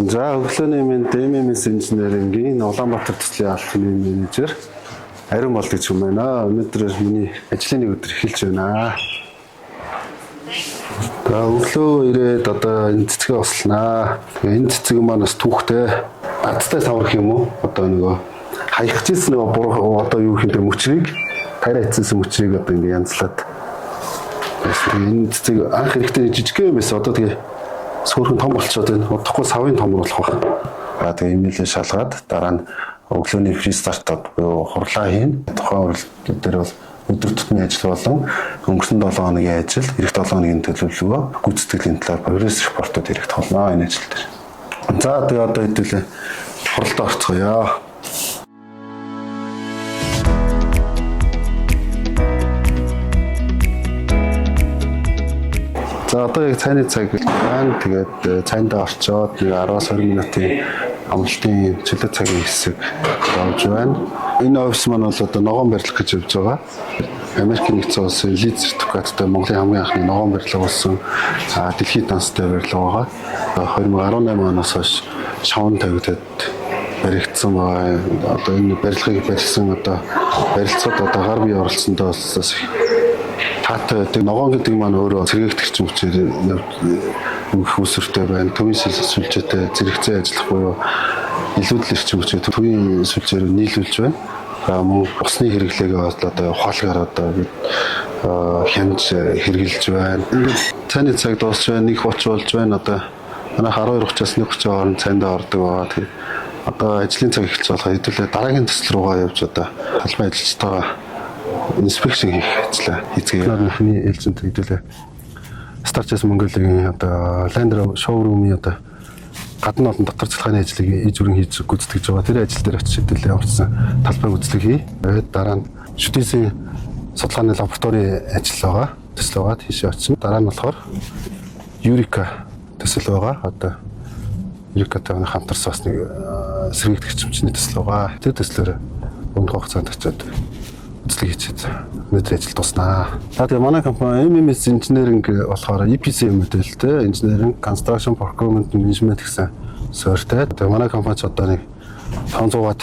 За, өглөөний мэнд. MMS инженерингийн Улаанбаатар төслийн албаны менежер Ариун болд гэж юм байна. Өнөөдөр миний ажлын нэг өдөр эхэлж байна. За, өглөө ирээд одоо энэ цэцгээ услнаа. Тэгээ энэ цэцэг маань бас түүхтэй. Дадтай саврах юм уу? Одоо нөгөө хаягчилсан нөгөө буруу одоо юу гэх юм бэ, мөчрийг таараа эцэнсэн мөчрийг одоо ингэ янзлаад. Тэгээ энэ цэцэг анх эрэхтэй жижигхэн юм байсан. Одоо тэгээ сөөрхөн том болчиход байна. Удахгүй савын томруулах байх. Аа, тэгээ имэйлээ шалгаад дараа нь өглөөний pre-start буюу хурлаа хийн. Тухайн хурал дээр бол өдөр тутмын ажил болон өнгөрсөн 7 хоногийн ажил, ирэх 7 хоногийн төлөвлөгөө, гүйцэтгэлийн талаар progress report-ууд хэрэгдэх болно энэ ажил дээр. За, тэгээ одоо хэдүүлээ хуралдаа орцгоё. За, одоо яг цайны цаг байна. Тэгээд цайндаа орчоод нэг 10-аас 20 минутын амралтын чөлөө цагийн хэсэг явж байна. Энэ офис маань бол одоо ногоон барилга гэж явж байгаа. Америкийн нэгдсэн улсын LEED сертификаттай Монголын хамгийн анхны ногоон барилга болсон дэлхийн данстай барилга байгаа. 2018 оноос хойш шавн тавигдаад баригдсан байгаа. Одоо энэ барилгыг барьсан одоо барилцаад одоо гар бие оролцсондоо бас их таатай байдаг. Ногоон гэдэг маань өөрөө сэргээгдэх эрчим хүчээр өгөх үүсвэртэй байна. Төвийн сүлжээтэй зэрэгцээ ажиллах буюу илүүдэл эрчим хүчээ төвийн сүлжээр нийлүүлж байна. За, мөн усны хэрэглээгээ одоо ухаалгаар одоо бид хянаж хэрэглэж байна. Цайны цаг дуусч байна. 1:30 болж байна. Одоо манайх 12:30-аас 1:30 хооронд цайндаа ордог байгаа. Тэгээд одоо ажлын цаг эхэлж байгаа. Хэдүүлээ дараагийн төсөл рүүгээ явж одоо талбай ажилчтайгаа inspection хийх ажлаа хийцгээе. Миний ээлжинд хэдүүлээ Starchess Mongolia-гийн одоо Land Rover showroom-ийн одоо гадна болон дотор цахилгааны ажлыг иж бүрэн хийж гүйцэтгэж байгаа. Тэр ажил дээр очиж хэдүүлээ явуулсан талбай гүйцэтгэх хий. Тэгээд дараа нь шүтээсийн судалгааны лабораторийн ажил байгаа. Төсөл байгаа. Тийшээ очино. Дараа нь болохоор Eureka төсөл байгаа. Одоо Eureka-тай хамтарсан бас нэг сэргээгдэх эрчимчний төсөл байгаа. Тэр төслөөр өмнөх хугацаанд очиод үзлэг хийчихэд өнөөдөр ажил дууснаа. За, тэгээ манай компани MMS Engineering болохоор EPC модельтэй Engineering, Construction, Procurement, Management гэсэн суурьтай. Тэгээ манай компани ч одоо нэг 500-аад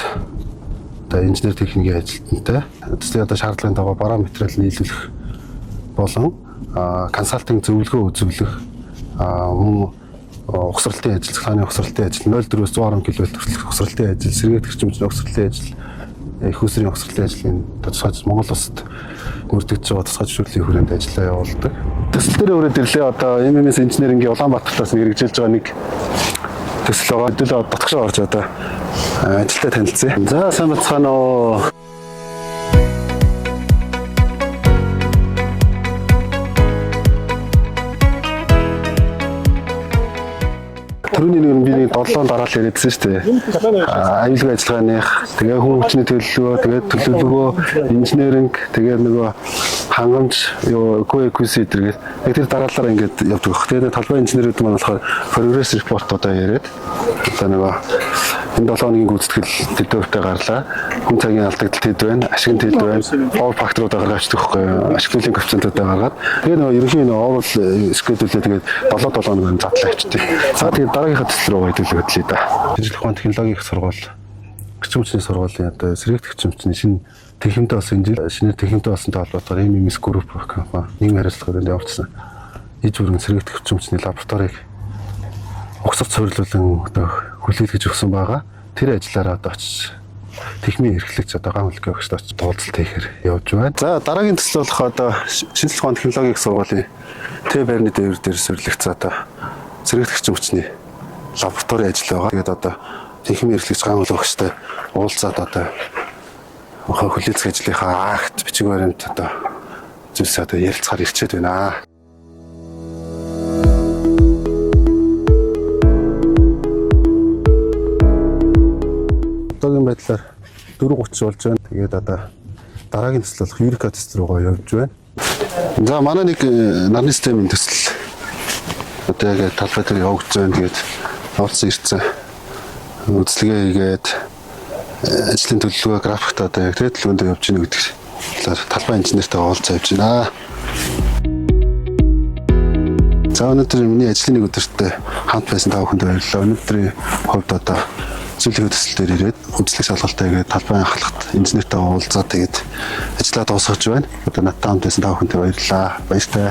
одоо инженер техникийн ажилтнтай. Төслийн одоо шаардлагын дагуу бараа материал нийлүүлэх болон консалтинг зөвлөгөө үзүүлэх, мөн угсралтын ажил, цахилгааны угсралтын ажил, 0.4-өөс 110 кВ хүртэлх угсралтын ажил, сэргээгдэх эрчим хүчний угсралтын ажил, эх үүсвэрийн угсралтын ажлын тодорхой Монгол улсад мөрдөгдөж байгаа тусгай зөвшөөрлийн хүрээнд ажиллаа явуулдаг. Төсөл дээр өрөөд ирлээ. Одоо MMS инженерингийн Улаанбаатар талаас нь хэрэгжүүлж байгаа нэг төсөл байгаа. Хэдүүлээ дотгошоо орж одоо ажилтай танилцъя. За, сайн бацгаана уу. Түрүүний нэг би нэг долоон дараал яриадсэн шүү дээ. Аюулгүй ажиллагааных, тэгээ хүн хүчний төлөвлөгөө, тэгээ төлөвлөгөө, инженеринг, тэгээ нөгөө хангамж, юу QAQC зэрэг яг тэр дараалалаар ингээд явдаг баг. Тэгээ талбай инженерүүд маань болохоор progress report одоо яриад одоо нөгөө энэ 7 хоногийн гүйцэтгэл тэд хувьтай гарлаа. Хүн цагийн алдагдал тэд байна, ашиг нь тэд байна. Power factor-уудаа гаргаж авчдаг байхгүй юу? Ашиг төлөвийн коэффициентуудаа гаргаад тэгээ нөгөө ерөнхийн нөгөө overall schedule-ээ тэгээд 7 7 хоног задлаа авчдаг. За, тэгээд дараагийнхаа төсөл рүү хэдүүлээ хөдлөе да. Шинжлэх ухааны технологийн их сургууль, эрчим хүчний сургуулийн одоо сэргээгдэх эрчим хүчний шинэ техниктэй болсон, энэ жил шинээр техниктэй болсонтой холбоотойгоор MMS Group компани нийгмийн хариуцлагын хүрээнд явуулсан иж бүрэн сэргээгдэх эрчим хүчний лабораторийг угсарч суйрлуулан одоо хүлээлгэж өгсөн байгаа. Тэр ажиллаараа одоо очиж техникийн эрхлэгч одоо ган хүлгээ өгчд очиж туулзалт хийхээр явж байна. За, дараагийн төсөл болох одоо шинжлэх ухааны технологийн их сургуулийн Т байрны дээвэр дээр суйрлагдсан одоо сэргээгдэх эрчим хүчний лабораторийн ажил байгаа. Тэгээд одоо техникийн эрхлэгч ган хүлгээ өгчтэй уулзаад одоо хүлээлцэх ажлынхаа акт, бичиг баримт одоо зүйлс одоо ярилцахаар ирчээд байна. Одоогийн байдлаар 4:30 болж байна. Тэгээд одоо дараагийн төсөл болох Eureka төсөл рүүгээ явж байна. За, манай нэг нарны системийн төсөл одоо яг талбай дээр явагдаж байна. Тэгээд уулзсан ирсэн үзлэгээ хийгээд ажлын төлөвлөгөө графикт одоо яг тэр төлөвөнд явж гинэ гэдэг талаар талбай инженертэй уулзаа явж байна. За, өнөөдөр миний ажлын нэг өдөртөө хамт байсан та бүхэнд баярлалаа. Өнөөдрийн хувьд одоо зүйлийн төсөл дээр ирээд үзлэг шалгалтаа хийгээд, талбайн ахлагт инженертэйгээ уулзаад, тэгээд ажлаа дуусгаж байна. Одоо надтай хамт байсан та бүхэндээ баярлалаа. Баяртай.